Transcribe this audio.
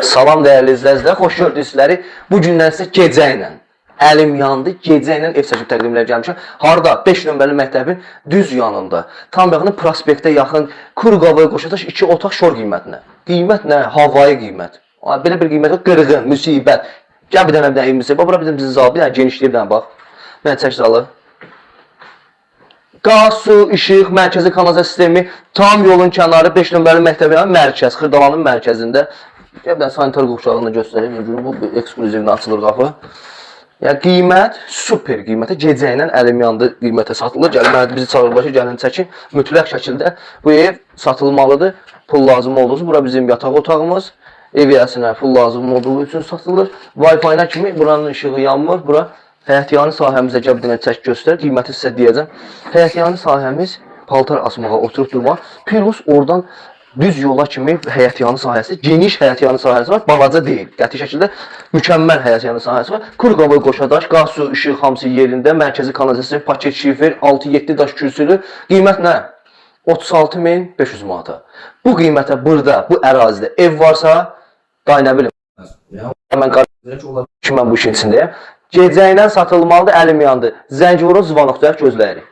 Salam dəyərli izləyicilər, xoş gördük sizləri. Bu gündən sizə gecə ilə əlim yandı, gecə ilə ev çəkib təqdim eləyə gəlmişəm. Harda? 5 nömrəli məktəbin düz yanında. Tam yaxını prospektə yaxın Kurqavaya qoşataş 2 otaq şor qiymətinə. Qiymət nə? Havayı qiymət. Belə bir qiymət yox, qırğın, müsibət. Gəl bir dənə evimizə. Bax bura bizim zal, bir dənə genişləyib bir dənə bax. Bir dənə çək zalı. Qaz, su, işıq, mərkəzi kanalizasiya sistemi, tam yolun kənarı 5 nömrəli məktəbin yanı, mərkəz, Xırdalanın mərkəzində. Gəl bir dənə sanitar qovşağını da göstərim. Bu eksklüzivlə açılır qapı. Yəni qiymət super qiymətə gecə ilə əlim yandı qiymətə satılır. Gəlin mənə bizi çağırırlar ki, gəlin çəkin. Mütləq şəkildə bu ev satılmalıdır. Pul lazım olduğu üçün bura bizim yataq otağımız. Ev yəsinə pul lazım olduğu üçün satılır. Wi-Fi-nə kimi buranın işığı yanmır. Bura həyətyanı sahəmizə gəl bir dənə çək göstər. Qiyməti sizə deyəcəm. Həyətyanı sahəmiz paltar asmağa, oturub durmağa. Plus oradan düz yola kimi həyətyanı sahəsi, geniş həyətyanı sahəsi var, balaca deyil. Qəti şəkildə mükəmməl həyətyanı sahəsi var. Kurqavoy qoşadaş, qaz, su, işıq hamısı yerində, mərkəzi kanalizasiya, paket şifer, 6-7 daş kürsülü. Qiymət nə? 36.500 manata. Bu qiymətə burada, bu ərazidə ev varsa, day nə bilim. Mən qarşı ki, mən bu işin içindəyəm. Gecə ilə satılmalıdır, əlim yandı. Zəng vurun, zvanoklar gözləyirik.